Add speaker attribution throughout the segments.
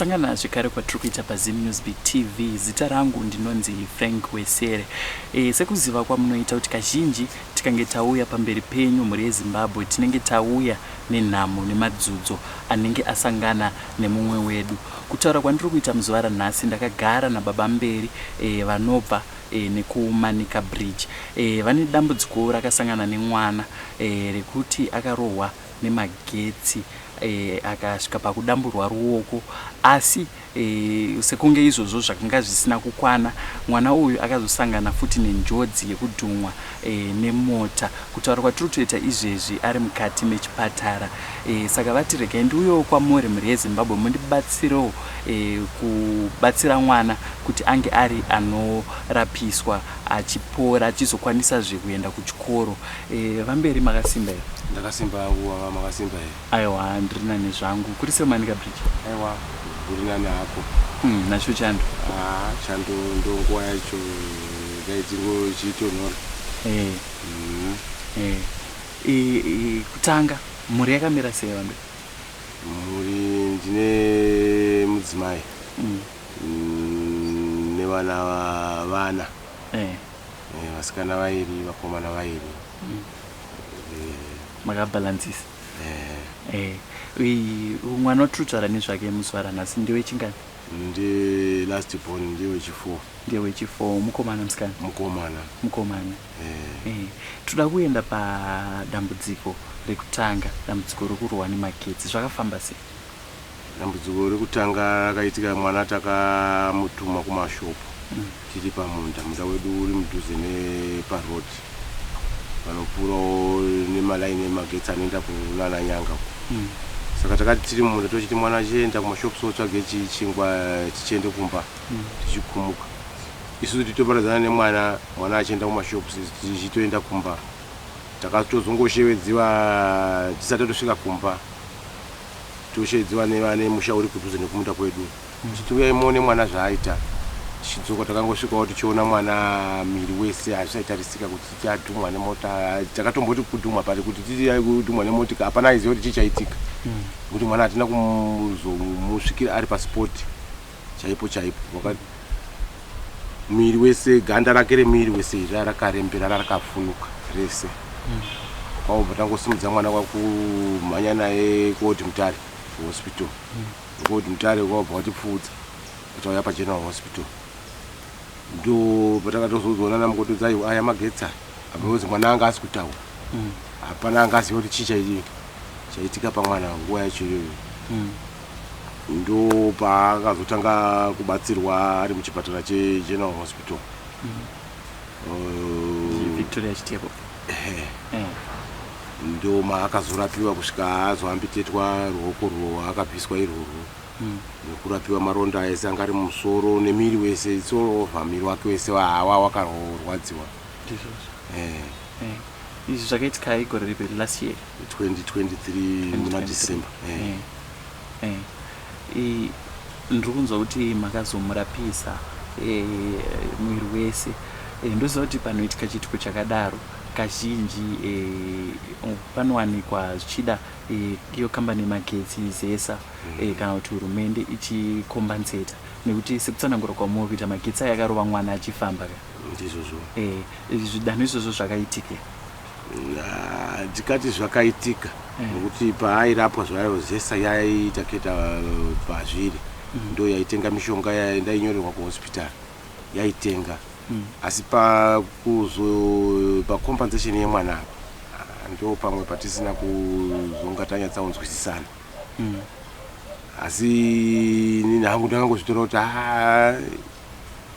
Speaker 1: Kusangana zvekare kwatiri kuita paZim News Beat TV. Zita rangu ndinonzi Frank Wesere. Sekuziva kwamunoita kuti kazhinji tikange tauya pamberi penyu mhuri yeZimbabwe, tinenge tauya nenhamo nemadzudzo anenge asangana nemumwe wedu. Kutaura kwandiri kuita muzuva ranhasi, ndakagara nababa Mberi vanobva nekuManica Bridge. Vane dambudziko rakasangana nemwana rekuti akarohwa nemagetsi akasvika pakudamburwa ruoko. Asi sekunge izvozvo zvakanga zvisina kukwana, mwana uyu akazosangana futi nenjodzi yekudhumwa nemota. Kutaura kwatiri kutoita izvezvi, ari mukati mechipatara. Saka vati regai ndiuyewo kwamuri, mhuri yeZimbabwe, mundibatsirewo kubatsira mwana kuti ange ari anorapiswa, achipora, achizokwanisazve kuenda kuchikoro. VaMberi, makasimba here?
Speaker 2: Ndakasimba hangu. Wava makasimba here?
Speaker 1: Aiwa, ndiri nani zvangu. Kuri seManica Bridge?
Speaker 2: Aiwa, kuri nani hako.
Speaker 1: Nacho chando?
Speaker 2: Ah, chando ndo nguva yacho, gaitingo chitonhora.
Speaker 1: Kutanga, mhuri yakamira sei, VaMberi?
Speaker 2: Mhuri, ndine mudzimai nevana vana. Vasikana vairi, vakomana vairi.
Speaker 1: Makabhalansisa. Mwana watiri kutaura nezvake muzuva ranhasi ndewechingani?
Speaker 2: Ndi last born, ndewechi4.
Speaker 1: Ndewechi4. Mukomana, musikana?
Speaker 2: Mukomana.
Speaker 1: Mukomana. Toda kuenda padambudziko rekutanga, dambudziko rekurohwa nemagetsi. Zvakafamba sei?
Speaker 2: Dambudziko rekutanga rakaitika, mwana takamutuma kumashopu tiri pamunda. Munda wedu uri mudhuze neparoad, panopfuurawo nemalaini emagetsi anoenda kunana Nyanga. Saka takati tiri mumunda, tochiti mwana achienda kumashopu otsvage chingwa, tichiende kumba tichikumuka. Isusu titoparadzana nemwana, mwana achienda kumashopu, tichitoenda kumba. Takatozongoshevedziwa tisati tatosvika kumba, toshevedziwa nevane musha uri kudhuze nekumunda kwedu, tichiti uyai muone mwana zvaaita. Tichidzoka, takangosvikawo tichiona mwana miri wese hazvisaitarisika kuti tichadhumwa nemota. Takatomboti kudhumwa pari kuti titi kudhumwa nemotika, hapana aiziva kuti chii chaitika, nekuti mwana hatina kuzomusvikira ari paspot chaipo chaipo. Muviri wese, ganda rake remuviri wese iri rakarembera, rakafunuka rese. Kwakubva tangosimudza mwana, kwakumhanya naye kuOld Mutare Hospital. KuOld Mutare kwabva watipfuudza, tauya paGeneral Hospital. Ndo patakatozozoona namukoti kuti aiwa, aya magetsi aya, because mwana anga asi kutaura. Hapana anga aziva kuti chii chaitika pamwana nguva yacho iyoyo. Ndo paakazotanga kubatsirwa ari muchipatara cheGeneral Hospital.
Speaker 1: Victoria Chitepo.
Speaker 2: Ehe. Ndo maakazorapiwa kusvika azoamputatwa ruoko rwo akabviswa irworwo, nekurapiwa maronda ese anga ari mumusoro nemiri wese. It's all over, miri wake wese hawa wakarwadziwa.
Speaker 1: Ndizvozvo. Izvi zvakaitika igore ripi? Last year?
Speaker 2: 2023 muna
Speaker 1: 2023.
Speaker 2: December.
Speaker 1: Ndiri kunzwa kuti makazomurapisa muviri wese. Ndoziva kuti panoitika chiitiko chakadaro, kazhinji panowanikwa zvichida iyo kambani yemagetsi ZESA kana kuti hurumende ichicompensata, nekuti sekutsanangura kwamuri kuita, magetsi aya akarova mwana achifamba ka.
Speaker 2: Ndizvozvo.
Speaker 1: Zvidanho izvozvo zvakaitika?
Speaker 2: Ah, ndikati zvakaitika nekuti paairapwa zvayo, ZESA yaiita keta pazviri, ndo yaitenga mishonga ndainyorerwa kuhospital, yaitenga. Asi pakuzo pacompensation yemwana apa, ah, ndo pamwe patisina kuzonga tanyatsaunzwisisana. Asi inini hangu ndakangozvitora kuti ah,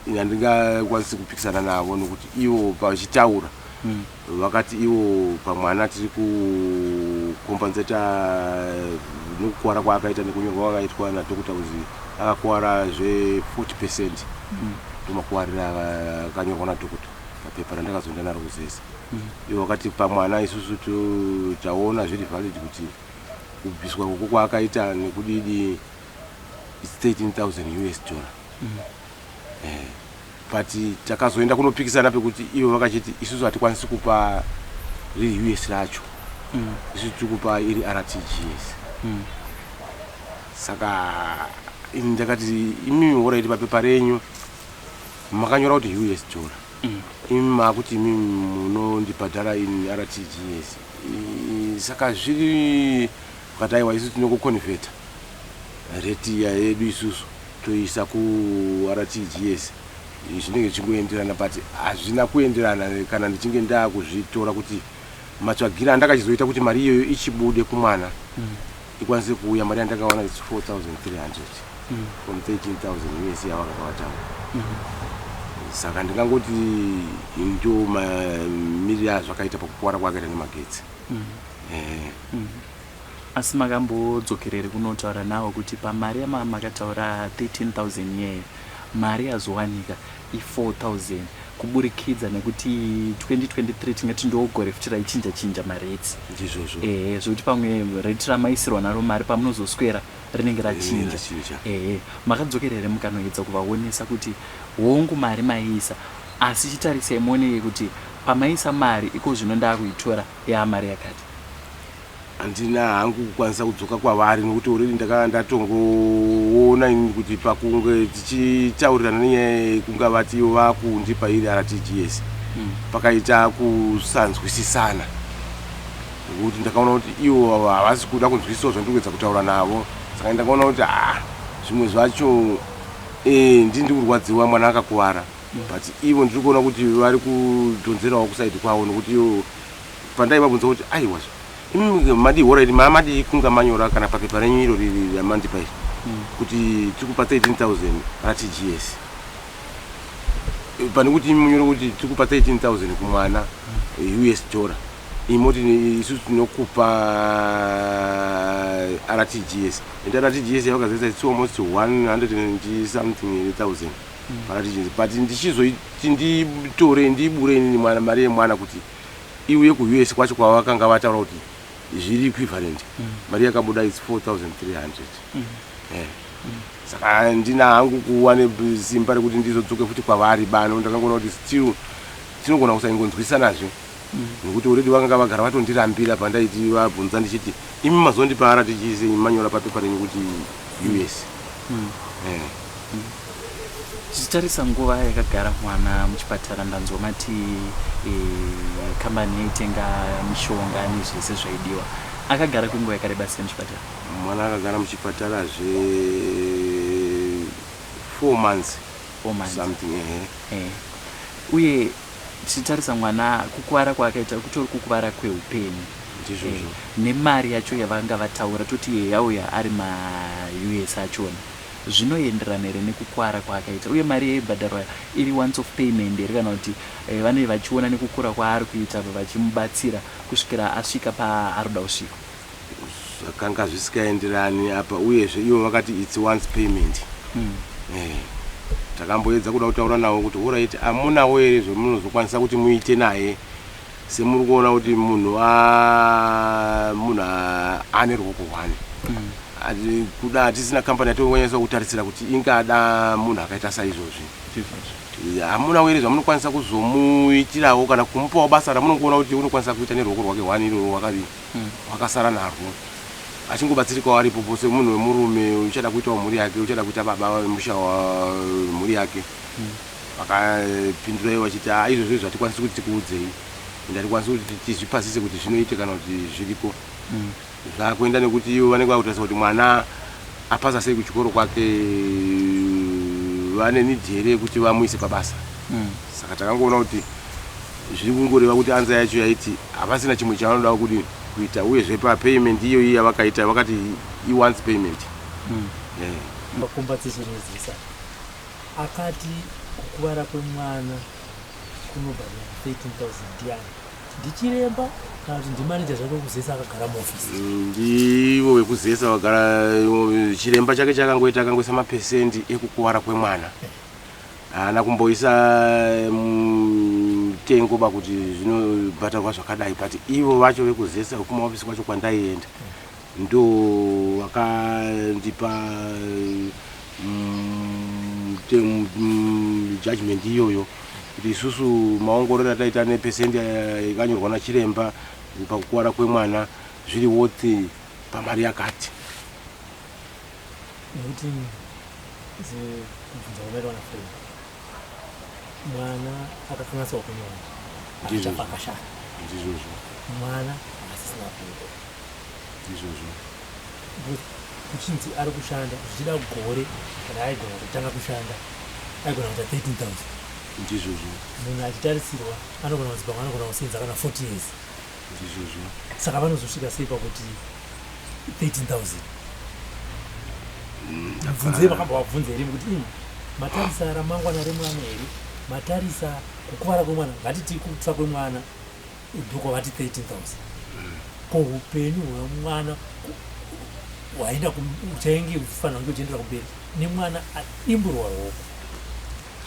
Speaker 2: ini handingakwanisi kupikisana navo, nokuti ivo vachitaura vakati ivo pamwana tiri kucompensata nekukuwara kwaakaita, nekunyorwa kwakaitwa nadhokota kuzi akakuwara zve40%. Ndomakuwarira akanyorwa nadhokota papepa randakazoenda naro kuZESA. Ivo vakati pamwana isusu taona zviri valid kuti kubviswa uku kwaakaita nekudidi, it's 13,000 US dollar. But takazoenda kunopikisana pekuti ivo vakachiti isusu hatikwanisi kupa riri US racho, isusu tiri kupa iri RTGS. Saka Ini ndakati, imimi alright, papepa renyu makanyora kuti US dollar. Imi maakuti imimi munondibhadhara in RTGS. Saka zviri vakati, aiwa, isu tinokuconverta rate yedu, isusu toisa kuRTGS, zvinenge zvichingoenderana. But hazvina kuenderana kana ndichinge ndaakuzvitora, kuti matsvagiro andakachizoita kuti mari iyoyo ichibude kumwana, ikwanise kuuya, mari yandakawana is 4300 from 13,000 US yavakanga vataura. Saka ndingangoti ndo mamiriro azvakaita pakukuvara kwakaita nemagetsi.
Speaker 1: Asi makambodzokerere kunotaura nawo kuti pamari yama makataura 13,000 iyeyo, mari yazowanika i4000, kuburikidza nekuti 2023 tingati ndo gore futi raichinja chinja marates?
Speaker 2: Ndizvozvo.
Speaker 1: Ehe, zvokuti pamwe rate ramaisirwa naro mari pamunozoswera rinenge rachinja.
Speaker 2: Rachinja.
Speaker 1: Ehe, makadzokera here mukanoedza kuvaonesa kuti hongu, mari maiisa, asi chitarisai muoneke kuti pamaisa mari iko zvino ndaakuitora yaamari yakati?
Speaker 2: Handina hangu kukwanisa kudzoka kwavari, nokuti already ndakanga ndatongoona ini kuti pakunge tichitaurirana nenyaya yekunga vati ivo vakundipa iri RTGS, pakaita kusanzwisisana, nokuti ndakaona kuti ivo havasi kuda kunzwisisawo zvandiri kuedza kutaura navo. Saka ndakaona kuti ha, zvimwe zvacho ndini kurwadziwa, mwana akakuvara, but ivo ndiri kuona kuti vari kudhonzerawo kuside kwavo, nokuti ivo pandaivabvunza kuti, aiwa, imi madii, alright, mamadii kunga manyora kana papepa renyu iro riri ramandipa iri kuti tiri kupa 13,000 RTGS, pane kuti imi munyore kuti tiri kupa 13,000 kumwana US dollar, imoti isusu tinokupa RTGS, and RTGS yavakazoisa, it's almost 100 and something thousand RTGS. But ndichizoiti nditore ndibure inini mwana mari yemwana kuti iuye kuUS kwacho kwavakanga vataura kuti zviri equivalent, mari yakabuda is 4300. Saka handina hangu kuwa nesimba rekuti ndizodzoke futi kwavari bano. Ndakangoona kuti still tinogona kusaingonzwisanazve, nekuti already vakanga vagara vatondirambira pandaiti vabvunza ndichiti, imi mazondipa RTGS, manyora papepa renyu kuti US.
Speaker 1: Tichitarisa nguva yakagara mwana muchipatara, ndanzwa mati kambani yaitenga mishonga nezvese zvaidiwa. Akagara kwenguva yakareba sei muchipatara?
Speaker 2: Mwana akagara muchipatara zve 4 months.
Speaker 1: 4 months.
Speaker 2: Something, ehe.
Speaker 1: Uye tichitarisa mwana, kukuvara kwaakaita kutori kukuvara kweupenyu.
Speaker 2: Ndizvozvo.
Speaker 1: Nemari yacho yavanga vataura, toti yauya ari maUS achona, zvinoenderana here nekukuvara kwaakaita? Uye mari yaibhadharwa iri once off payment here, kana kuti vanenge vachiona nekukura kwaari kuita vachimubatsira kusvikira asvika paari kuda kusvika?
Speaker 2: Zvakanga zvisikaenderani apa. Uyezve ivo vakati it's once payment. Takamboedza kuda kutaura navo kuti alright, amunawo here zvemunozokwanisa kuti muite naye, semuri kuona kuti munhu munhu ane ruoko rwane? Kuda hatisina kambani yatokwanisa kutarisira kuti ingada munhu akaita saizvozvi. Hamuna here zvamunokwanisa kuzomuitirawo kana kumupawo basa ramunongoona kuti unokwanisa kuita neruoko rwake hwani iroro rwakadii, wakasara narwo, achingobatsirikawo aripopo semunhu wemurume uchada kuitawo mhuri yake, uchada kuita baba vemusha wamhuri yake? Vakapindurai vachiti, "Ah, izvozvo zvatikwanisi kuti tikuudzei, ende hatikwanisi kuti tizvipasise kuti zvinoite kana kuti zviriko." Zvakuenda nekuti ivo vanenge vakutarisa kuti mwana apasa sei kuchikoro kwake, vane need here yekuti vamuise pabasa. Saka takangoona kuti zviri kungoreva kuti answer yacho yaiti havasina chimwe chavanoda kuti kuita. Uyezve papayment iyoyi yavakaita, vakati ionce payment.
Speaker 3: Macompensation eZESA akati kukuvara kwemwana kunobhadhara 13,000 ndiani? Ndichiremba kana kuti ndimaneja zvake kuZESA akagara muofisi?
Speaker 2: Ndivo vekuZESA vagara. Chiremba chake chakangoita, akangoisa mapesendi ekukuvara kwemwana, haana kumboisa mutengo ba kuti zvinobhadharwa zvakadai. But ivo vacho vekuZESA, vekumaofisi kwacho kwandaienda, ndo vakandipa judgment iyoyo kuti isusu maongororo ataita nepesendi yakanyorwa nachiremba pakukuvara kwemwana zviri worth pamari yakati.
Speaker 3: Nekuti Sekubvunza kwamaitwa naFrank, mwana akakanganiswa kunyora, achafa akashaya.
Speaker 2: Ndizvozvo.
Speaker 3: Mwana asisina kuita.
Speaker 2: Ndizvozvo.
Speaker 3: Kuchinzi ari kushanda, zvichida gore kana aigona kutanga kushanda aigona kuita 13,000.
Speaker 2: Ndizvozvo.
Speaker 3: Munhu achitarisirwa anogona kunzi pamwe anogona kusenza kana 40 years.
Speaker 2: Ndizvozvo.
Speaker 3: Saka vanozosvika sei pakuti 13,000? Bvunzei, makambovabvunza here kuti imi matarisa ramangwana remwana here, matarisa kukuvara kwemwana? Ngatiti kutsva kwemwana ndokwavati 13,000, ko upenyu hwemwana hwaenda uchainge uchifanira kunge uchiendera kumberi nemwana adimburwa ruoko?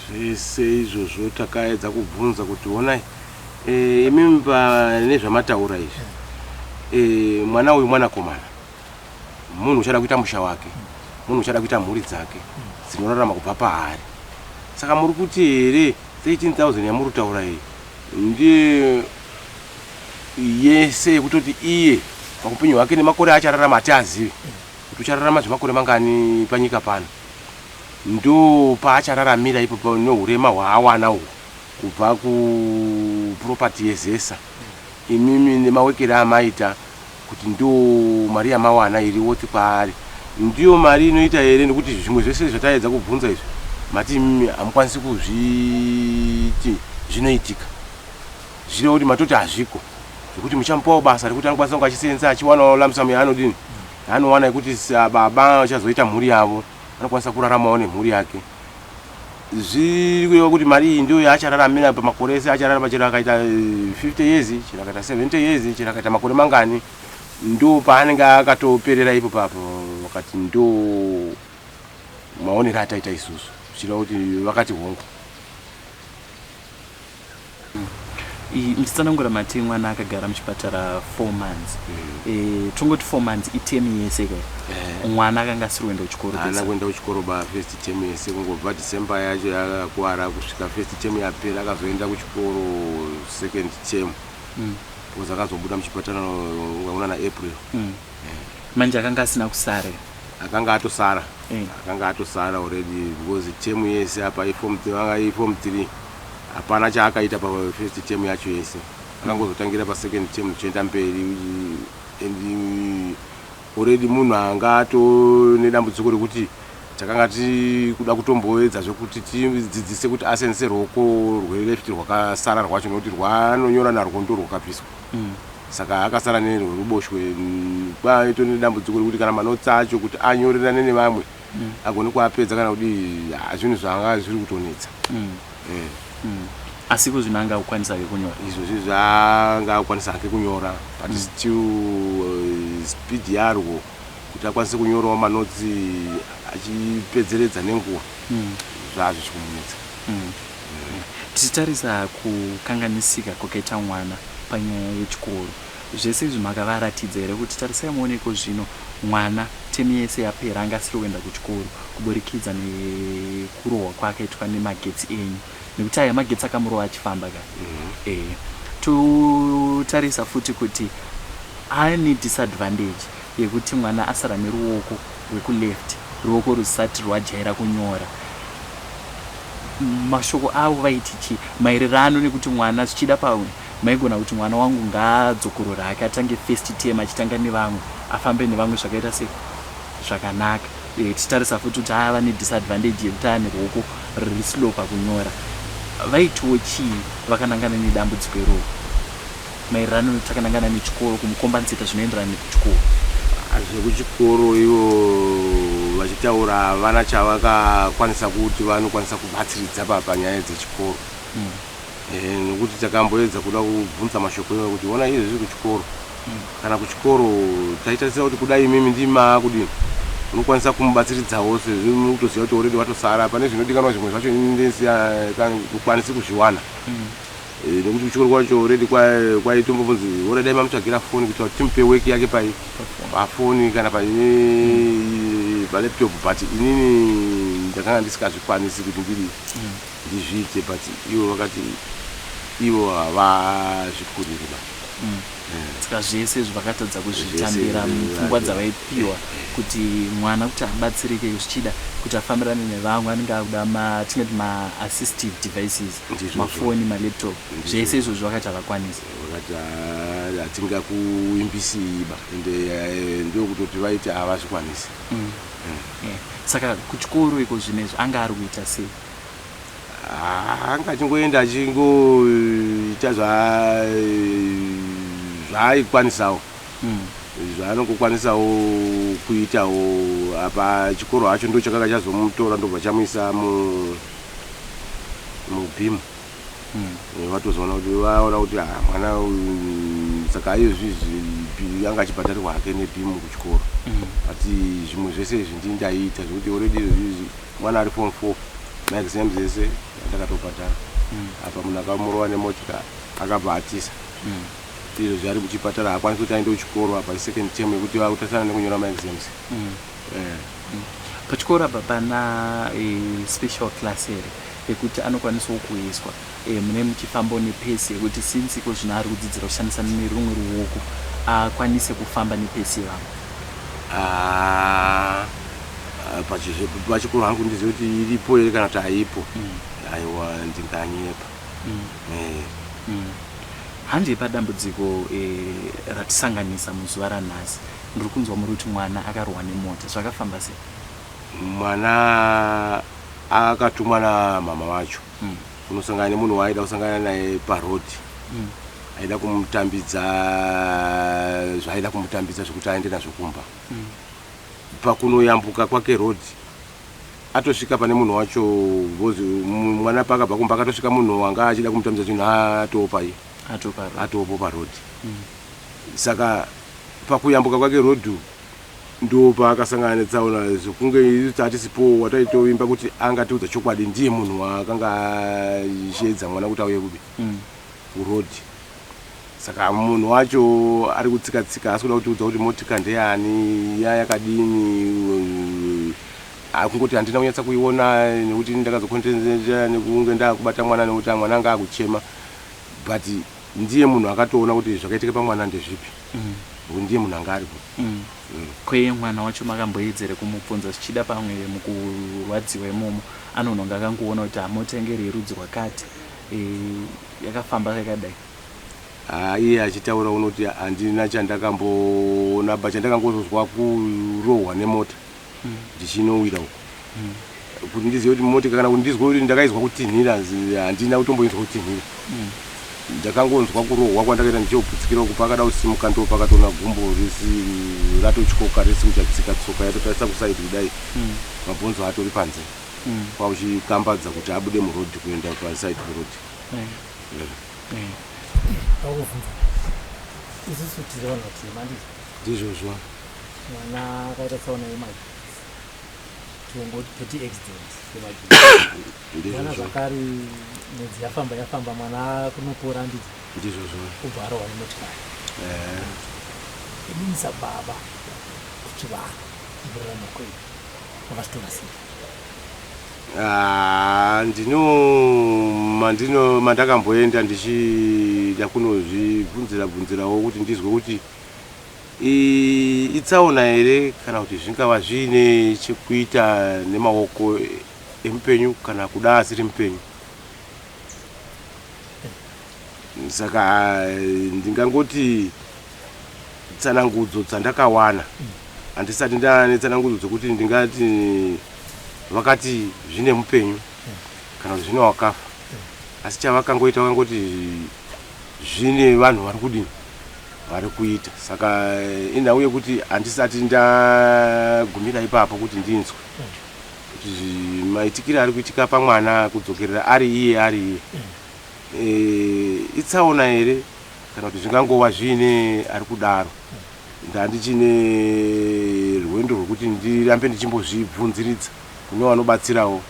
Speaker 2: Zvese izvozvo takaedza kubvunza kuti honai, imimi pane zvamataura izvi, mwana uyu mwanakomana, munhu uchada kuita musha wake, munhu uchada kuita mhuri dzake dzinorarama kubva paari. Saka muri kuti here 13,000 yamuri kutaura iyi ndiye yese yekutoti iye paupenyu hwake nemakore achararama, hatiazivi kuti uchararama zvemakore mangani panyika pano, ndo paachararamira ipopo neurema hwaawana uhwu kubva kupropati yeZESA? Imimi nemawekere amaita kuti ndo mari yamawana iri woti kwaari ndiyo mari inoita here? Nekuti zvimwe zvese zvataedza kubvunza izvi, mati imimi hamukwanisi kuzviti zvinoitika. Zvireva kuti matoti hazviko zvekuti muchamupawo basa rekuti anokwanisa kunge achisenza, achiwanawo lump sum yaanodini, yaanowana, yekuti baba achazoita mhuri yavo, anokwanisa kuraramawo nemhuri yake. Zviri kureva kuti mari iyi ndiyo yaachararamira pamakore ese achararama, chero akaita 50 years, chero akaita 70 years, chero akaita makore mangani, ndo paanenge akatoperera ipo papo? Vakati ndo maonero ataita isusu, zvichireva kuti vakati hongu.
Speaker 1: Muchitsanangura mati mwana akagara muchipatara 4 months. Tongoti 4 months iterm yese ka? Mwana akanga asiri kuenda kuchikoro?
Speaker 2: Haana kuenda kuchikoro ba first term yese, kungobva December yacho yakakwara kusvika first term yapera. Akazoenda kuchikoro second term because akazobuda muchipatara una naApril.
Speaker 1: Manje akanga asina kusara?
Speaker 2: Akanga atosara. Akanga atosara already because term yese apa iform, anga iform 3, hapana chaakaita pafirst term yacho yese. Akangozotangira pasecond term tichienda mberi, and already munhu anga atone dambudziko rekuti takanga tikuda kutomboedza zvekuti tidzidzise kuti asenzese ruoko rweleft rwakasara rwacho, nekuti rwaanonyora narwo ndo rwakapiswa. Saka akasara nerweruboshwe. Kwaito nedambudziko rekuti kana manotsi acho kuti anyorerane nevamwe agone kuapedza kana kudii, zvinhu zvanga zviri kutonetsa.
Speaker 1: Asi ko zvino anga akukwanisa ke kunyora?
Speaker 2: Izvozvi zvanga akukwanisa hake kunyora, but still speed yarwo kuti akwanise kunyorawo manotsi achipedzeredza nenguva zvazvo zvikumunetsa.
Speaker 1: Tichitarisa kukanganisika kwakaita mwana panyaya yechikoro, zvese izvi makavaratidza here kuti tarisai muoneko zvino mwana term yese yapera anga asiri kuenda kuchikoro kuburikidza nekurohwa kwaakaitwa nemagetsi enyu, nekuti aya magetsi akamurova achifamba ka? Totarisa futi kuti ane disadvantage yekuti mwana asara neruoko rwekuleft, ruoko rusati rwajaira kunyora. Mashoko avo vaiti chii maererano nekuti mwana zvichida pamwe maigona kuti mwana wangu ngaadzokorora hake, atange first term achitanga nevamwe, afambe nevamwe zvakaita sei zvakanaka? Tichitarisa futi kuti ava nedisadvantage yekuti ane ruoko ruri slow pakunyora, vaitiwo chii vakanangana nedambudziko iroro maererano takanangana nechikoro, kumukombanseta zvinoenderana nekuchikoro?
Speaker 2: Zvekuchikoro ivo vachitaura havana chavakakwanisa kuti vanokwanisa kubatsiridza panyaya dzechikoro. Nekuti takamboedza kuda kubvunza mashoko iwayo kuti ona izvezvi kuchikoro, kana kuchikoro taitarisira kuti kudai imimi ndima kudini unokwanisa kumubatsiridzawo, sezvo muri kutoziva kuti already watosara pane zvinodikanwa zvimwe zvacho, inini kuzviwana. Nekuti kuchikoro kwacho already kwaitombobvunzi already mamutsvagira foni kuitira kuti timupe work yake pai pafoni kana palaptop, but inini ndakanga ndisikazvikwanisi kuti ndiri ndizviite, but ivo vakati ivo havazvikuriri ba.
Speaker 1: Saka zvese izvi vakatadza kuzvitambira pfungwa dzavaipiwa kuti mwana kuti abatsirike zvichida kuti afambirane nevamwe anenge akuda matingati maassistive devices, mafoni, malaptop, zvese izvozvo vakati havakwanisi.
Speaker 2: Vakati hatingakuimbisiba ende ndokutoti vaiti havazvikwanisi.
Speaker 1: Saka kuchikoro iko zvino izvi anga ari kuita sei?
Speaker 2: Anga achingoenda achingoita zvaaikwanisawo, zvaanongokwanisawo kuitawo. Apa chikoro hacho ndo chakanga chazomutora, ndobva chamuisa mubhimu. Vatozoona kuti vaona kuti mwana uyu, saka izvizvi anga achibhadharirwa hake nebhimu kuchikoro, but zvimwe zvese izvi ndini ndaiita, zvekuti already izvozvizvi mwana ari form 4, maexams ese andakatobhadhara. Apa munhu akamurova nemotika akabva atisa. Izvo zvari muchipatara, haakwanisi kuti aende kuchikoro. Apa isecond term yekuti vakutarisana nekunyora maexams.
Speaker 1: Pachikoro apa pana special class here yekuti anokwanisawo kuiswa mune muchifambawo nepace yekuti since iko zvino ari kudzidzira kushandisa nerumwe ruoko, akwanise kufamba nepace yevamwe?
Speaker 2: Ah, pachikoro hangu ndizive kuti iripo here kana kuti haipo. Aiwa, ndinganyepa.
Speaker 1: Handi padambudziko ratisanganisa muzuva ranhasi, ndiri kunzwa muri kuti mwana akarohwa nemota. Zvakafamba sei?
Speaker 2: Mwana akatumwa namama vacho kunosangana nemunhu waaida kusangana naye parodhi. Aida kumutambidza zvaaida kumutambidza zvekuti aende nazvo kumba. Pakunoyambuka kwake rodhi, atosvika pane munhu wacho, because mwana paakabva kumba akatosvika munhu wanga achida kumutambidza zvinhu atopa iye.
Speaker 1: Atopa.
Speaker 2: Atopo parodhi. Saka pakuyambuka kwake rodhi ndo paakasangana netsaona, zvekunge tatisipo wataitoimba kuti angatiudza chokwadi ndiye munhu waakanga asheedza mwana kuti auye kubi kurodhi. Saka munhu wacho ari kutsika tsika, asi kuda kutiudza kuti motika ndeyani, yakadini, akungoti handina kunyatsa kuiona nekuti ndakazokonzeresa nekunge ndakubata mwana, nekuti mwana anga akuchema, but ndiye munhu akatoona kuti zvakaitika pamwana ndezvipi, nekuti ndiye munhu anga aripo.
Speaker 1: Kweye mwana wacho makamboedzere kumubvunza, zvichida pamwe mukurwadziwa imomo anononga akangoona kuti hamota inge iri yerudzi rwakati, yakafamba yakadai?
Speaker 2: Ah, iye achitaura unoti handina chandakamboona, ba chandakangozozwa kurohwa nemota ndichinowira uko. Kuti ndizive kuti motika kana kuti ndizwe kuti ndakaizwa kutinhira, handina kutomboinzwa kutinhira. Ndakangonzwa kurohwa kwandakaita ndichoputsikira uko. Paakada kusimuka ndo pakatoona gumbo risi ratotyoka, risi kuchatsika, tsoka yatotarisa kusaidi kudai, mabhonzo atori panze, kwauchikambadza kuti abude murodhi kuenda pasaidi perodhi.
Speaker 3: Takubvunza, isusu tiri vanhu vatema, handiti?
Speaker 2: Ndizvozvo.
Speaker 3: Mwana akaita tsaona yemagetsi, tongoti toti accident yemagetsi, mwana
Speaker 2: Ndizvozvo.
Speaker 3: zvakare mwedzi yafamba yafamba, mwana kunopora, handiti?
Speaker 2: Ndizvozvo.
Speaker 3: Ubva arohwa nemotikari. Inini sababa kuti vanhu mukurarama kwedu makazvitora sei?
Speaker 2: Ah, ndino mandino mandakamboenda ndichida kunozvibvunzira bvunzirawo kuti ndizwe kuti itsaona here kana kuti zvingava zviine chekuita nemaoko emupenyu kana kuda asiri mupenyu. Saka ndingangoti tsanangudzo dzandakawana, handisati ndaane tsanangudzo dzekuti ndingati vakati zvine mupenyu kana kuti zvine wakafa, asi chavakangoita vakangoti zvine vanhu vari kudini, vari kuita. Saka inhau yekuti handisati ndagumira ipapo kuti ndinzwe kuti maitikiro ari kuitika pamwana kudzokerera ari iye ari iye, itsaona here kana kuti zvingangova zviine ari kudaro. Ndandichine rwendo rwekuti ndirambe ndichimbozvibvunziridza kune vanobatsirawo.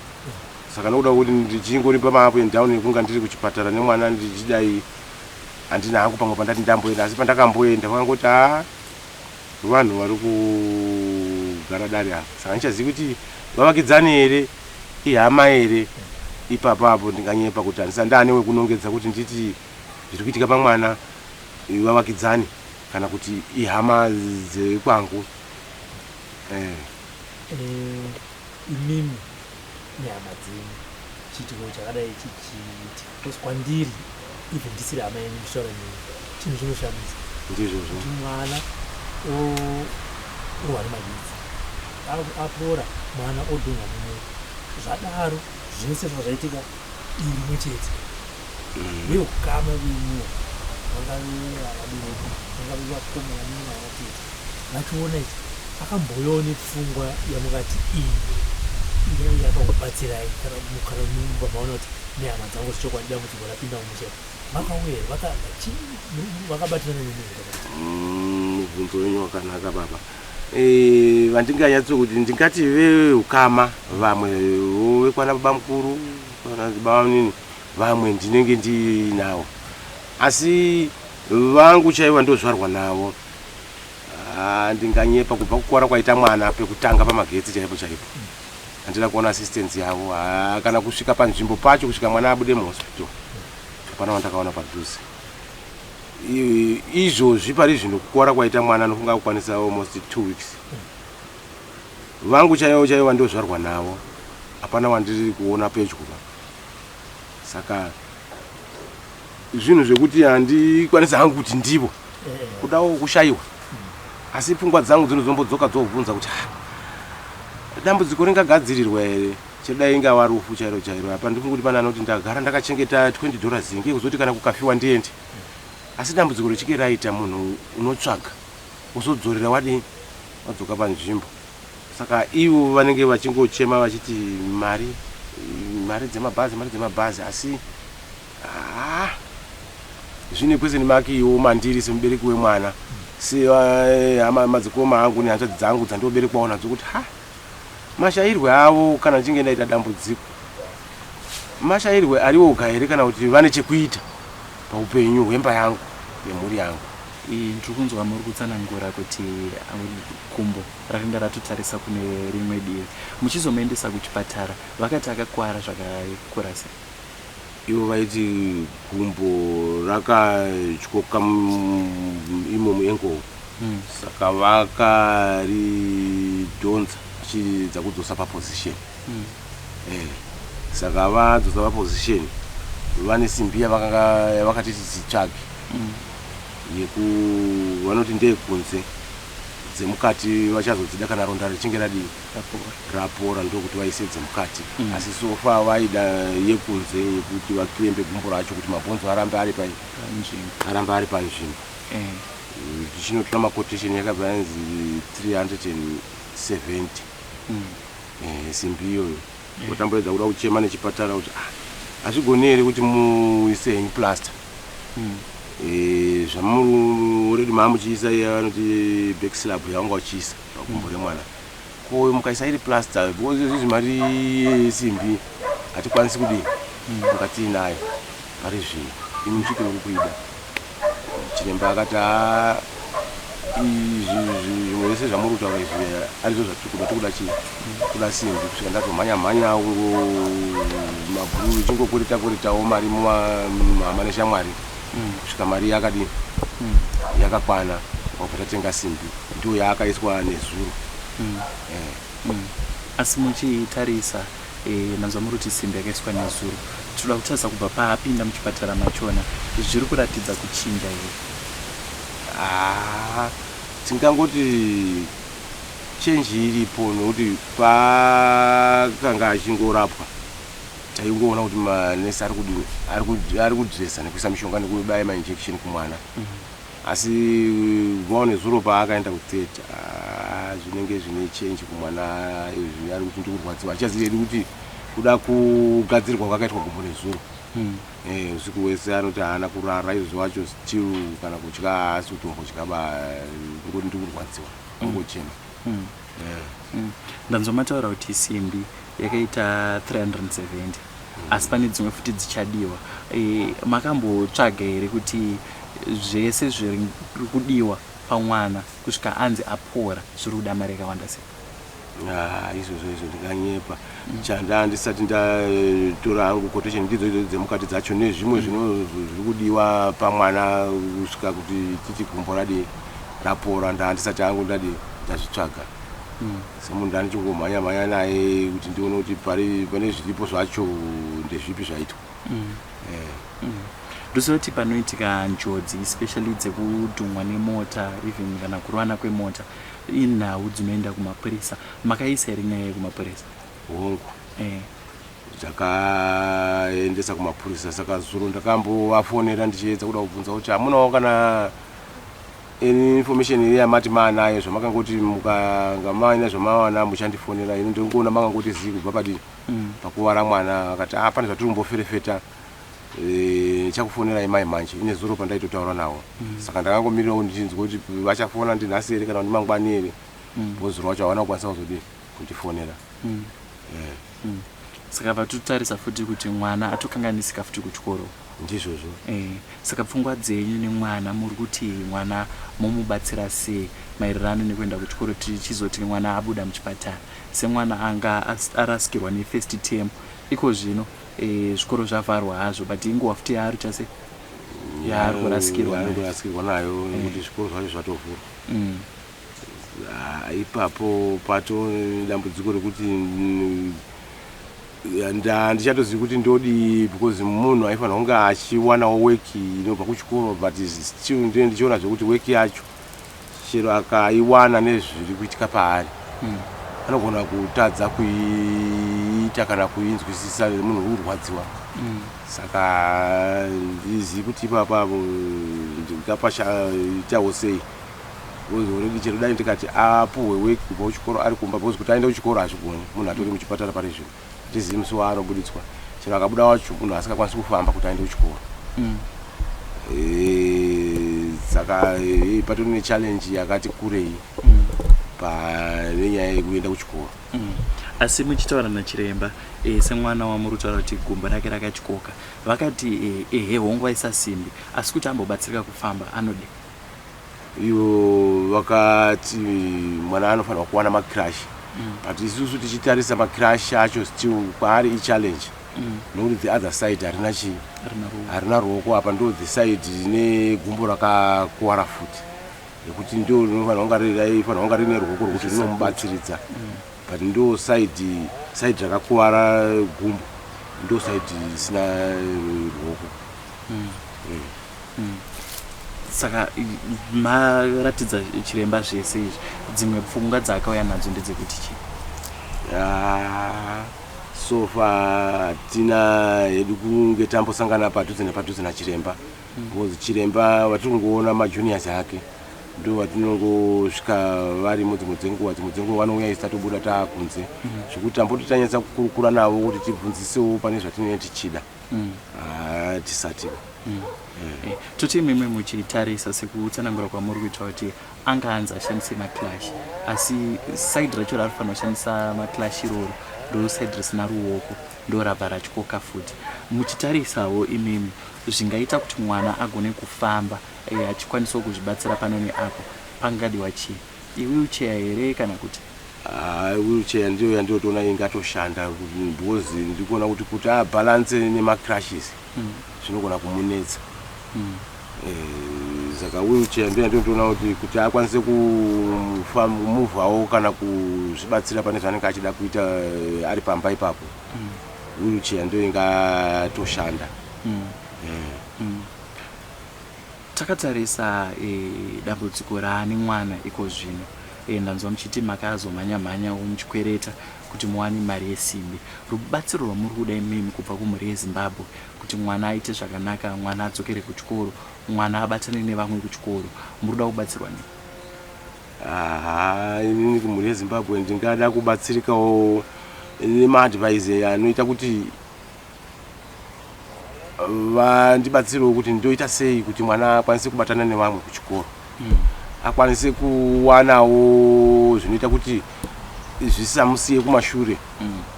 Speaker 2: Saka nokuda kwekuti ndichingori pama up and down ekunga ndiri kuchipatara nemwana ndichidai, handina hangu pamwe pandati ndamboenda, asi pandakamboenda vakangoti haa, vanhu vari kugara dare apa. Saka handichazivi kuti vavakidzani here, ihama here. Ipapo apo ndinganyepa kuti handisati ndaane wekunongedza kuti nditi zviri kuitika pamwana. Vavakidzani kana kuti ihama dzekwangu.
Speaker 3: Imimi nehama dzenyu, chiitiko chakadai chichiitika, because kwandiri, even ndisiri hama yenyu, ndichitaura nemi, chinhu chinoshamisa.
Speaker 2: Ndizvozvo.
Speaker 3: Kuti mwana orohwa nemagetsi, apora, mwana odonha nemoto, zvadaro zvese zvazvaitika iri rimwe chete. Veukama venyuwo, vangave vabereki, vangave vakoma, vanini, vanatete, vachiona ichi, akambouyawo nepfungwa yamungati iyi yakakubatsirai, kana mumba maona kuti nehama dzangu zvechokwadi dambudziko rapinda mumusha, vakauya here, vakabatirana nemi here?
Speaker 2: Mubvunzo wenyu wakanaka, baba. Vandinganyatso kuti ndingati veukama, vamwe vekwana baba mukuru kana baba munini, vamwe ndinenge ndinawo, asi vangu chaivo ndozvarwa navo, ndinganyepa. Kubva kukura kwaita mwana pekutanga pamagetsi chaipo chaipo, handina kuona assistance yavo. Kana kusvika panzvimbo pacho, kusvika mwana abude muhospital, hapana wandakaona padhuze. Izvozvi pari zvino, kukura kwaita mwana, anofunga kukwanisa almost 2 weeks, vangu chaivo chaivo vandozvarwa navo, hapana wandiri kuona pedyo pa. Saka zvinhu zvekuti handikwanisi hangu kuti ndivo, kudawo kushayiwa, asi pfungwa dzangu dzinozombodzoka dzobvunza kuti, "Ah, dambudziko ringagadzirirwa here?" Chedai ingava rufu chairo chairo, apa ndifunga kuti pane anoti ndagara ndakachengeta $20 ngekuzoti kana kukafiwa ndiende, asi dambudziko richinge raita, munhu unotsvaga uzodzorera wadii, wadzoka panzvimbo. Saka ivo vanenge vachingochema vachiti mari, mari dzemabhazi, mari dzemabhazi, asi ah, zvine question mark iwo mandiri semubereki wemwana, sehama, madzikoma angu nehanzvadzi dzangu dzandoberekwawo nadzo, kuti ha, mashayirwe avo kana ndichinge ndaita dambudziko, mashayirwe ariwoga here, kana kuti vane chekuita paupenyu hwemba yangu nemhuri yangu?
Speaker 1: Ndiri kunzwa muri kutsanangura kuti kumbo rakanga ratotarisa kune rimwe divi. Muchizomuendesa kuchipatara, vakati akakwara zvakakura sei?
Speaker 2: Ivo vaiti gumbo rakatyoka imo muankle, saka vakaridhonza vachiedza kudzosa paposition. Saka vadzosa paposition, vane simbi yavakanga yavakatiti titsvage yeku vanoti ndeyekunze, dzemukati vachazodzida kana ronda richinge radii, rapora, ndokuti vaise dzemukati. Asi so far vaida yekunze yekuti vaclampe gumbo racho kuti mabhonzo arambe ari pai
Speaker 1: panzvimbo.
Speaker 2: Arambe ari panzvimbo. Tichinotora maquotation, yakabva yanzi 370. Simbi iyoyo otamboedza kuda kuchema nechipatara kuti, "Ah, hazvigoni here kuti muise henyu plaster?" Zvamuri already maamuchiisa iya vanoti back slab yavanga uchiisa pagumbo remwana, ko mukaisa iri plaster, because izvizvi mari yesimbi hatikwanisi kudii kunga tiinayo pari zvino, imi muchiti muri kuida. Chiremba akati, "Ah, izvi zvimwe zvese zvamuri kutaura izvi arizvo zvatiri kuda, tikuda chii, kuda simbi." Kusvika ndatomhanya mhanya mabhururu, chingokwereta kweretawo mari mumahama neshamwari, kusvika mari yakadii, yakakwana, wabva tatenga simbi, ndiyo yaakaiswa nezuro.
Speaker 1: Asi muchitarisa, manzwa muri kuti simbi yakaiswa nezuro, tinoda kutarisa kubva paapinda muchipatara machona, zviri kuratidza kuchinja here?
Speaker 2: Ah, tingangoti change iripo, nokuti paakanga achingorapwa taingoona kuti manesi ari kudini, ari kudresa nekuisa mishonga nekubaya mainjection kumwana. Asi kubvawo nezuro paakaenda kutheatre, zvinenge zvine change kumwana. Izvi ari kuti ndikurwadziwa, achichazivi hedu kuti kuda kugadzirwa kwakaitwa gumbo nezuro. Usiku wese anoti haana kurara. Izvozvo wacho still kana kudya haasi kutombodya ba, ngoti ndikurwadziwa, ongochema.
Speaker 1: Ndanzwa mataura kuti simbi yakaita 370, asi pane dzimwe futi dzichadiwa. Makambotsvaga here kuti zvese zviri kudiwa pamwana kusvika anzi apora zviri kuda mari yakawanda sei?
Speaker 2: Ah, izvozvo izvo ndinganyepa. Chanda ndisati ndatora hangu quotation ndidzo idzo dzemukati dzacho nezvimwe zvino zviri kudiwa pamwana kusvika kuti titi gumbo radii rapora, ndandisati hangu ndadi ndazvitsvaga. Semunhu ndandichingomhanya mhanya naye kuti ndione kuti pane zviripo zvacho ndezvipi zvaitwa.
Speaker 1: Ndoziva kuti panoitika njodzi, especially dzekudhumwa nemota, even kana kurwana kwemota, inhau dzinoenda kumapurisa. Makaisa here nyaya yekumapurisa?
Speaker 2: Hongu. Takaendesa kumapurisa. Saka zuro ndakambovafonera ndichiedza kuda kubvunza kuti hamunawo kana any information iri yamati maanayo, zvamakangoti mukanga maina zvamawana muchandifonera. Ini ndingoona makangoti zii kubva padii pakuvara mwana. Akati, "Ah, pane zvatiri kumboferefeta, chakufonerai mai manje." Ine zuro pandaitotaura navo. Saka ndakangomirirawo ndichinzwa kuti vachafona ndinhasi here kana kuti mangwani here, because zuro wacho havana kukwanisa kuzodii kundifonera.
Speaker 1: Saka vatotarisa futi kuti mwana atokanganisika futi kuchikoro.
Speaker 2: Ndizvozvo.
Speaker 1: Saka pfungwa dzenyu nemwana, muri kuti mwana momubatsira sei maererano nekuenda kuchikoro? Tichizoti mwana abuda muchipatara, semwana anga arasikirwa nefirst term, iko zvino zvikoro zvavharwa hazvo, but inguva futi yaari chase yaari kurasikirwa
Speaker 2: nayo. Kurasikirwa nayo nekuti zvikoro zvacho zvatovhurwa. Ah, ipapo pato dambudziko rekuti handichatozivi kuti ndodii, because munhu aifanira kunge achiwanawo weki inobva kuchikoro, but still ndine ndichiona zvekuti weki yacho chero akaiwana, nezviri kuitika paari, anogona kutadza kuiita kana kuinzwisisa, munhu uri kurwadziwa. Saka ndizivi kuti ipapapo ndingapashaitawo sei, because already chero dai ndikati apuhwe weki kubva kuchikoro ari kumba, because kuti aende kuchikoro hazvigoni, munhu atori muchipatara pari zvino, hatizivi musi waanobuditswa. Chero akabuda wacho, munhu asingakwanisi kufamba kuti aende kuchikoro. Saka patori nechallenge yakati kurei pane nyaya yekuenda kuchikoro.
Speaker 1: Asi muchitaura nachiremba, semwana wamuri kutaura kuti gumbo rake rakatyoka, vakati ehe, hongu, vaisa simbi, asi kuti ambobatsirika kufamba anode?
Speaker 2: Ivo vakati mwana anofanirwa kuwana macrutch, but isusu tichitarisa macrutch acho, still kwaari ichallenge, nokuti the other side harina chii?
Speaker 1: Rina ruoko.
Speaker 2: Harina ruoko. Apa ndo the side rine gumbo rakakuwara futi, nekuti ndo rinofanira kunga raifanira kunga rine ruoko rwekuti rinomubatsiridza, but ndo side rakakuwara gumbo, ndo side risina ruoko.
Speaker 1: Saka maratidza chiremba zvese izvi, dzimwe pfungwa dzaakauya nadzo ndedzekuti chii?
Speaker 2: Ah, so far hatina hedu kunge tambosangana padhuze nepadhuze nachiremba, because chiremba vatiri kungoona majuniors ake, ndo vatinongosvika varimo dzimwe dzenguva. Dzimwe dzenguva vanouya isi tatobuda taakunze, zvekuti tamboti tanyatsa kukurukura navo kuti tibvunzisewo pane zvatinenge tichida. Ah, tisati.
Speaker 1: Toti imimi muchitarisa sekutsanangura kwamuri kuita kuti anga anzi ashandise macrutch, asi side racho raarifanira kushandisa macrutch iroro ndo side risina ruoko, ndo rabva ratyoka futi. Muchitarisawo imimi, zvingaita kuti mwana agone kufamba, achikwanisawo kuzvibatsira pano neapo, pangadiwa chii? Iwheelchair here kana kuti?
Speaker 2: Ah, wheelchair ndiyo yandinotoona ingatoshanda, because ndikuona kuti abalance nemacrutches zvinogona kumunetsa. Saka wheelchair ndiyo yandinotoona kuti akwanise kumuvhawo kana kuzvibatsira pane zvaanenge achida kuita ari pamba ipapo. Wheelchair ndiyo ingatoshanda.
Speaker 1: Takatarisa dambudziko raane mwana iko zvino, ndanzwa muchiti makazomhanya-mhanyawo muchikwereta kuti muwane mari yesimbi. Rubatsiro rwamuri kuda imimi kubva kumhuri yeZimbabwe kuti mwana aite zvakanaka, mwana adzokere kuchikoro, mwana abatane nevamwe kuchikoro, muri kuda kubatsirwa nei?
Speaker 2: Aha, inini kumhuri yeZimbabwe ndingada kubatsirikawo nemaadvice anoita kuti vandibatsirewo kuti ndoita sei kuti mwana akwanise kubatana nevamwe kuchikoro, akwanise kuwanawo zvinoita kuti zvisamusiye kumashure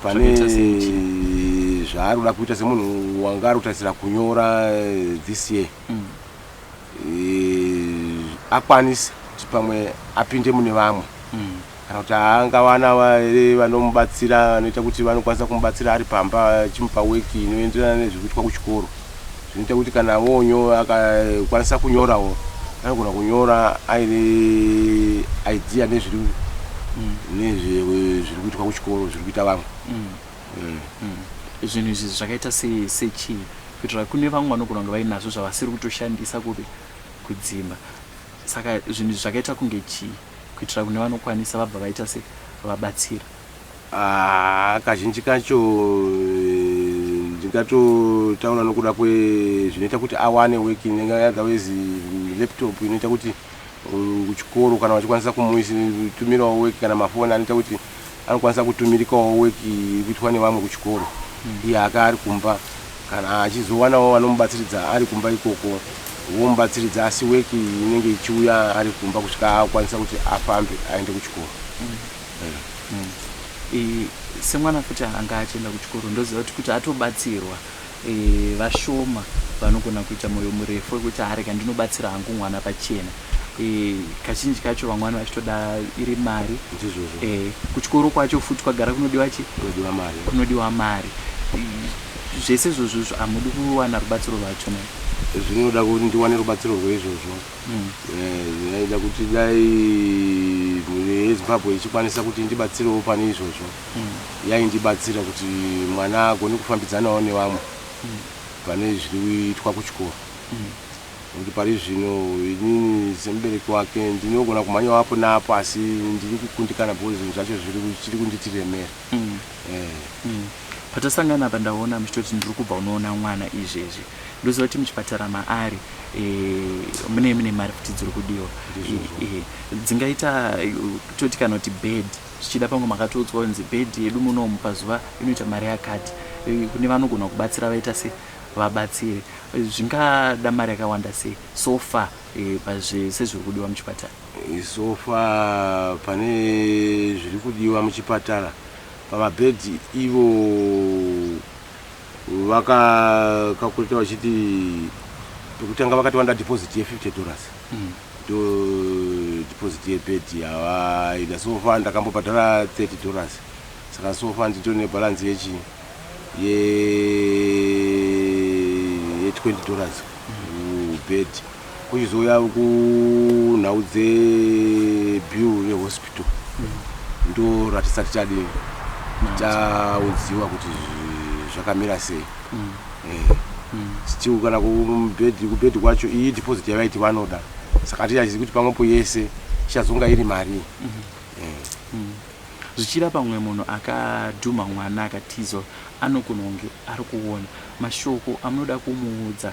Speaker 2: pane
Speaker 1: Zvakaita sei?
Speaker 2: zvaari kuda kuita, semunhu wanga ari kutarisira kunyora this year. Akwanise kuti pamwe apinde mune vamwe. Kana kuti angawana here vanomubatsira, vanoita kuti vanokwanisa kumubatsira ari pamba, achimupa weki inoenderana nezviri kuitwa kuchikoro, zvinoita kuti kana wonyo akakwanisa kunyorawo, anogona kunyora aine idea nezviri nezviri kuitwa kuchikoro, zviri kuita vamwe.
Speaker 1: Zvinhu izvi zvakaita sechii, kuitira kune vamwe vanogona kunge vainazvo zvavasiri kutoshandisa kupi kudzimba? Saka zvinhu izvi zvakaita kunge chii, kuitira kune vanokwanisa vabva vaita se vabatsira?
Speaker 2: Ah, kazhinji kacho ndingatotaura nokuda kwezvinoita kuti awane working, otherwise laptop inoita kuti kuchikoro kana vachikwanisa kumutumirawo work, kana mafoni anoita kuti anokwanisa kutumirikawo work iri kuitwa nevamwe kuchikoro, iye aka ari kumba. Kana achizowanawo vanomubatsiridza ari kumba ikoko, vomubatsiridza, asi work inenge ichiuya ari kumba kusvika akwanisa kuti afambe aende kuchikoro.
Speaker 1: Semwana futi anga achienda kuchikoro, ndoziva kuti atobatsirwa, vashoma vanogona kuita mwoyo murefu wekuti arega ndinobatsira hangu mwana pachena. Kazhinji kacho vamwe vanhu vachitoda iri mari.
Speaker 2: Ndizvozvo.
Speaker 1: Kuchikoro kwacho futi kwagara kunodiwa chi
Speaker 2: Kunodiwa mari.
Speaker 1: Kunodiwa mari. Zvese izvozvo hamudi kuwana rubatsiro rwacho ne?
Speaker 2: Zvinoda kuti ndiwane rubatsiro rweizvozvo. Zvinoida kuti dai mhuri yeZimbabwe ichikwanisa kuti ndibatsirewo pane izvozvo, yaindibatsira kuti mwana agone kufambidzanawo nevamwe pane zviri kuitwa kuchikoro, nekuti pari zvino inini semubereki wake ndinogona kumhanyawo apo naapo, asi ndiri kukundikana because zvinhu zvacho zviri kunditiremera.
Speaker 1: Patasangana apa ndaona muchitoti ndiri kubva unoona mwana izvezvi. Ndoziva kuti muchipatara maari mune mari futi dziri kudiwa.
Speaker 2: Ndizvozvo.
Speaker 1: Dzingaita toti kana kuti bed, zvichida pamwe makatoudzwa kunzi bed yedu munomu pazuva inoita mari yakati. Kune vanogona kubatsira vaita se vabatsire. Zvingada mari yakawanda sei so far, pazvese zviri kudiwa muchipatara?
Speaker 2: So far pane zviri kudiwa muchipatara pamabhedhi, ivo vakakakurita vachiti pekutanga vakati vanoda deposit ye$50, ndo deposit yebhedhi yavaida. So far ndakambobhadhara $30, saka so far nditori nebalance yechi ye$20 kubhedhi. Kuchizouya kunhau dzebill rehospital, ndo ratisati tadini taudziwa kuti zvakamira sei. Still kana kubhedhi kwacho, iyi deposit yavaiti vanoda, saka tichazivi kuti pamwepo yese ichazonga iri mari.
Speaker 1: Zvichida pamwe munhu akadhuma mwana akatizwa anogona kunge ari kuona. Mashoko amunoda kumuudza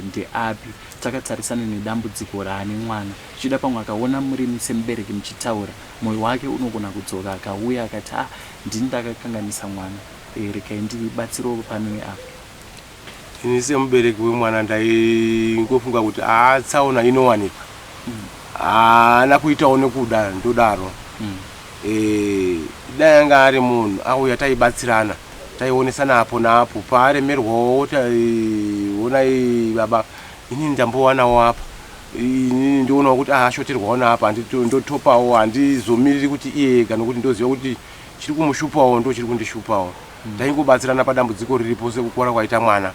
Speaker 1: ndeapi, takatarisana nedambudziko raane mwana? Zvichida pamwe akaona muri semubereki muchitaura, mwoyo wake unogona kudzoka, akauya akati, "A, ndini ndakakanganisa mwana, regai ndibatsirewo pano neapa."
Speaker 2: Ini semubereki wemwana ndaingofunga kuti haa, tsaona inowanikwa, haana kuitawo nekuda, ndodaro. Dai anga ari munhu auya, taibatsirana, taionesana apo naapo paaremerwawo. Onai baba, inini ndambowanawo apa, inini ndionawo kuti ashoterwawo naapa, ndotopawo. Handizomiriri kuti iye ega, nokuti ndoziva kuti chiri kumushupawo ndo chiri kundishupawo. Taingobatsirana padambudziko riripo sekukura kwaita mwana.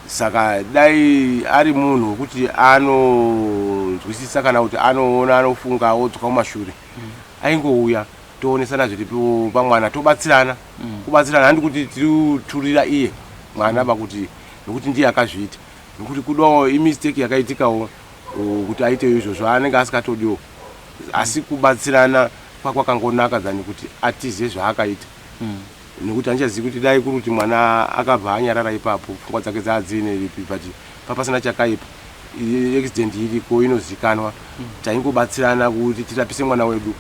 Speaker 2: Saka dai ari munhu wekuti anonzwisisa kana kuti anoona, anofunga, odzoka kumashure, aingouya toonesana zviripo pamwana, tobatsirana. Kubatsirana handi kuti tiri kuturira iye mwana pakuti nokuti ndiye akazviita, nokuti kudawo imistake yakaitikawo kuti aite izvozvo, anenge asingatodiwo, asi kubatsirana kwakwakangonaka than kuti atize zvaakaita, nekuti handichazivi kuti dai kuri kuti mwana akabva anyarara ipapo, pfungwa dzake dzaadziine ripi, but papasina chakaipa. Accident iriko inozikanwa, taingobatsirana kuti tirapise mwana wedu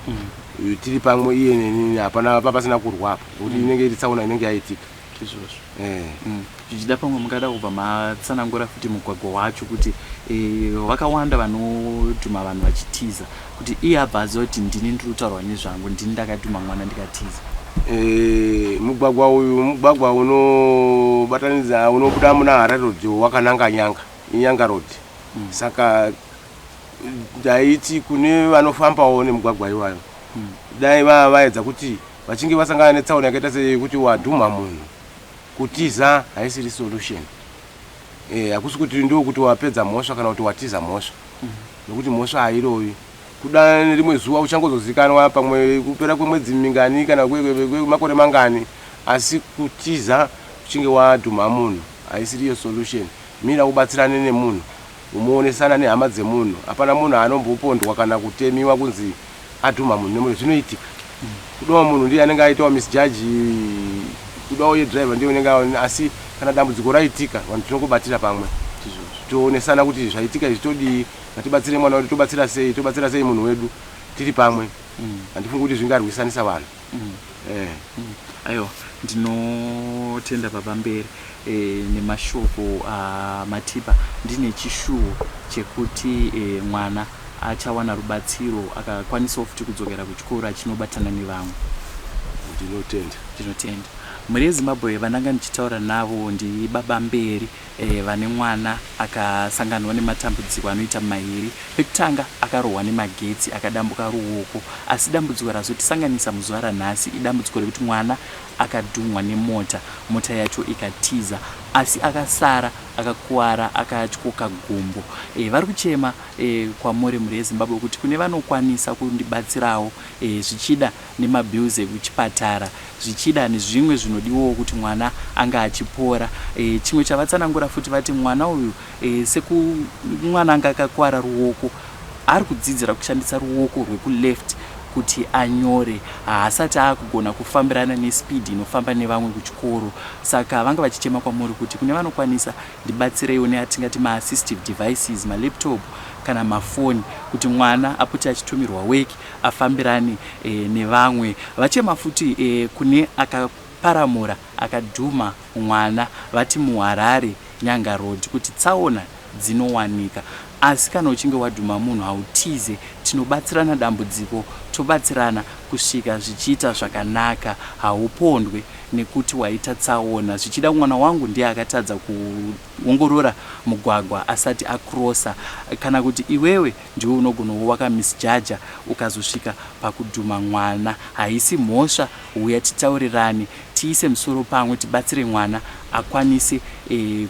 Speaker 2: tiri pamwe, iye nenini, hapana papasina kurwa apa, nekuti inenge iri tsaona inenge yaitika.
Speaker 1: Izvozvo. Zvichida pamwe mungada kubva matsanangura futi mugwagwa wacho, kuti vakawanda vanodhuma vanhu vachitiza, kuti iye abva aziva kuti ndini ndiri kutaurwa nezvangu, ndini ndakadhuma mwana ndikatiza.
Speaker 2: Mugwagwa uyu mugwagwa unobatanidza, unobuda muna Harare Road wakananga Nyanga, iNyanga Road. Saka ndaiti kune vanofambawo nemugwagwa iwayo. Dai vava vaedza kuti vachinge vasangana netsaona yakaita seyekuti wadhumha munhu, kutiza haisiri solution. Hakusi kuti ndokuti wapedza mhosva kana kuti watiza mhosva, nokuti mhosva hairovi. Kuda rimwe zuva uchangozozikanwa, pamwe kupera kwemwedzi mingani kana kwemakore mangani, asi kutiza uchinge wadhumha munhu haisiriyo solution. Mira ubatsirane nemunhu, umuonesana nehama dzemunhu. Hapana munhu anombopondwa kana kutemiwa kunzi adhumha munhu nemunhu. Zvinoitika, kudawo munhu ndiye anenge aitawo misjudge, kudawo ye driver ndiye unenge, asi kana dambudziko raitika, vanhu tinongobatira pamwe, toonesana kuti zvaitika izvi todii, ngatibatsire mwana wedu, tobatsira sei, tobatsira sei munhu wedu tiri pamwe. Handifungi kuti zvingarwisanisa vanhu.
Speaker 1: Aiwa, ndinotenda Baba Mberi nemashoko amatipa. Ndine chishuwo chekuti mwana achawana rubatsiro, akakwanisawo futi kudzokera kuchikoro achinobatana nevamwe.
Speaker 2: Ndinotenda.
Speaker 1: Ndinotenda. Mhuri yeZimbabwe, vandanga ndichitaura navo ndibaba Mberi, vane mwana akasanganwa nematambudziko anoita mairi. Pekutanga akarohwa nemagetsi akadambuka ruoko, asi dambudziko razotisanganisa muzuva ranhasi idambudziko rekuti mwana akadhumwa nemota, mota yacho ikatiza, asi akasara akakuvara, akatyoka gumbo. Vari kuchema kwamuri mhuri yeZimbabwe kuti kune vanokwanisa kundibatsirawo, zvichida nemabills ekuchipatara, zvichida nezvimwe zvinodiwawo kuti mwana anga achipora. Chimwe chavatsanangura futi, vati mwana uyu, sekumwana anga akakuvara ruoko, ari kudzidzira kushandisa ruoko rwekuleft kuti anyore. Haasati aakugona kufambirana nespeed inofamba nevamwe kuchikoro. Saka vanga vachichema kwamuri kuti kune vanokwanisa, ndibatsireiwo neatingati maassistive devices, malaptop kana mafoni, kuti mwana apote achitumirwa work, afambirane nevamwe. Vachema futi kune akaparamura, akadhuma mwana, vati muHarare, Nyanga Road, kuti tsaona dzinowanika, asi kana uchinge wadhuma munhu hautize. Tinobatsirana dambudziko, tobatsirana kusvika zvichiita zvakanaka. Haupondwe nekuti waita tsaona. Zvichida mwana wangu ndiye akatadza kuongorora mugwagwa asati acrossa, kana kuti iwewe ndiwe unogonawo wakamisjudga ukazosvika pakudhuma mwana. Haisi mhosva. Uya titaurirane, tiise musoro pamwe, tibatsire mwana akwanise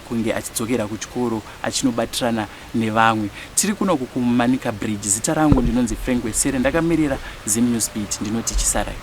Speaker 1: kunge achidzokera kuchikoro achinobatirana nevamwe. Tiri kunoku kuManica Bridge. Zita rangu ndinonzi Frank Wesere, ndakamirira Zim News Beat. Ndinoti chisarai.